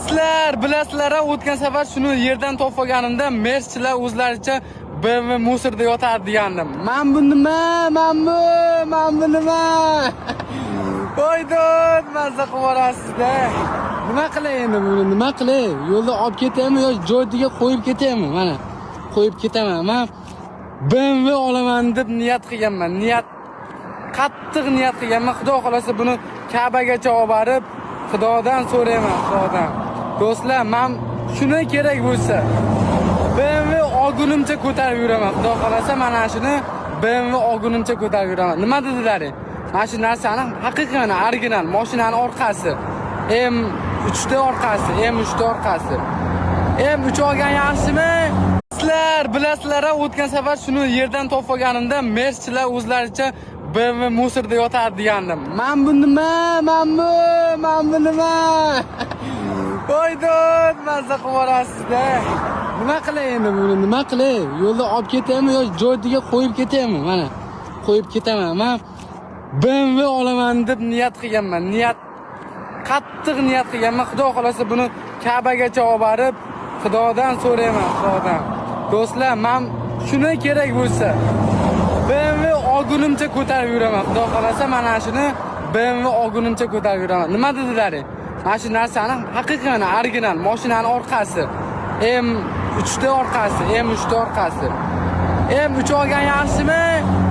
Sizlar bilasizlar, o'tgan safar shuni yerdan topib olganimda merschilar o'zlaricha BMW мусор da yotardi degandim. Man bu nima? Man bu, man bu nima? Voy dod, mazza qilib yuborasiz-da. Nima qilay endi buni? Nima qilay? Yo'lda olib ketaymi yo joyiga qo'yib ketaymi? Mana qo'yib ketaman. Man BMW olaman deb niyat qilganman. Niyat, qattiq niyat qilganman. Xudo xolasa, buni Ka'bagacha olib borib, Xudodan so'rayman, Xudodan. Do'stlar, men shuni kerak bo'lsa BMW olgunimcha ko'tarib yuraman. Xudo xolasa, mana shuni BMW olgunimcha ko'tarib yuraman. Nima dedilaring? Mana shu narsani haqiqiy, mana original mashinani orqasi. M3 ta orqasi, M3 ta orqasi. M3 olgan yaxshimi? Sizlar bilasizlar, o'tgan safar shuni yerdan topib olganimda merschilar o'zlaricha BMW мусор da yotardi degandim. Man bu nima? Man bu, man bu nima? Voy dod, mazza qilib yuborasiz-da. Nima qilay endi buni? Nima qilay? Yo'lda olib ketaymi yo joyiga qo'yib ketaymi? Mana qo'yib ketaman. Man BMW olaman deb niyat qilganman. Niyat, qattiq niyat qilganman. Xudo xolasa, buni Ka'bagacha olib borib, Xudodan so'rayman, Xudodan. Do'stlar, men shuni kerak bo'lsa BMW olgunimcha ko'tarib yuraman. Xudo xolasa, mana shuni BMW olgunimcha ko'tarib yuraman. Nima dedilaring? Mana shu narsani haqiqiy, mana original mashinani orqasi. M3 ta orqasi, M3 ta orqasi. M3 olgan yaxshimi?